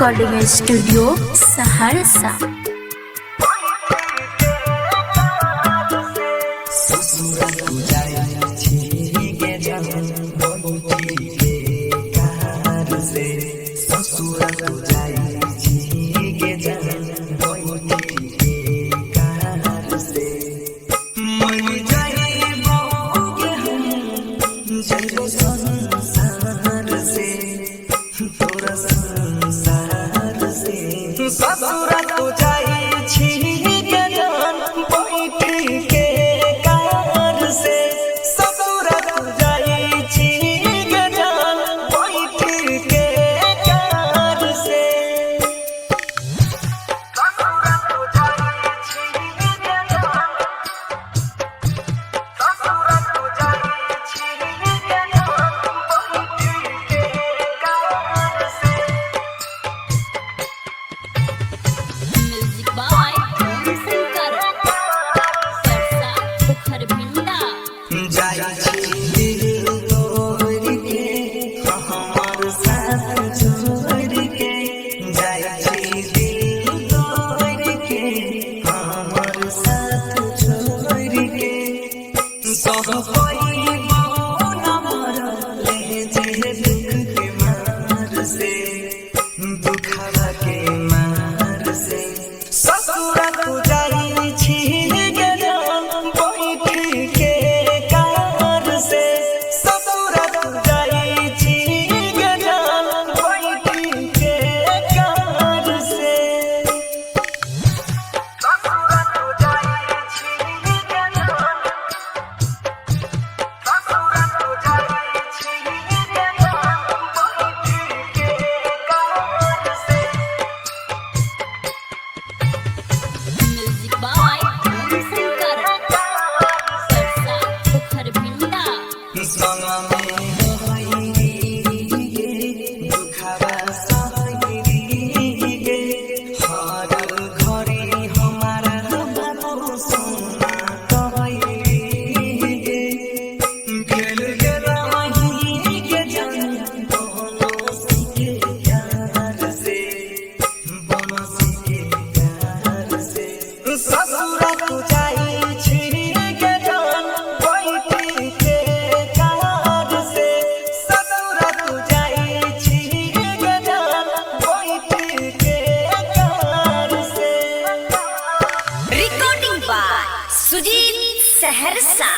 Recording Studio Saharsa. ससुरा तू जाई छी के जान बैठ के कार से। ससुरा तू जाई छी के जान बैठ के कार से। ससुरा तू जाई छी के जान, ससुरा तू जाई छी के जान बैठ के कार से। Music by Shankar Parsa Pokhar Bhinda. जाई छी दिल तोड़ के हमार साथ छोड़ के, जाई छी दिल तोड़ के हमार साथ छोड़ के। सह कोई मौन मरले जे दुख के मार से, दुखवा के मार से। ससुरा तू जाई छी के जान बैठ के कार से। ससुरा तू जाई छी के जान बैठ के कार से। ससुरा तू जाई छी के जान, ससुरा तू जाई छी के जान बैठ के कार से। Music by Shankar Parsa Pokhar Bhinda. संग में होई गे दुखवा सही गे, हर घड़ी हमारा बाबू सोना कहई गे। खेल के रही के जान बनसी के प्यार से, बनसी के प्यार से। ससुरा तू जाई छी के जान बैठ के कार से। ससुरा तू जाई छी के जान बैठ के car Se. Recording by Sujit Saharsa.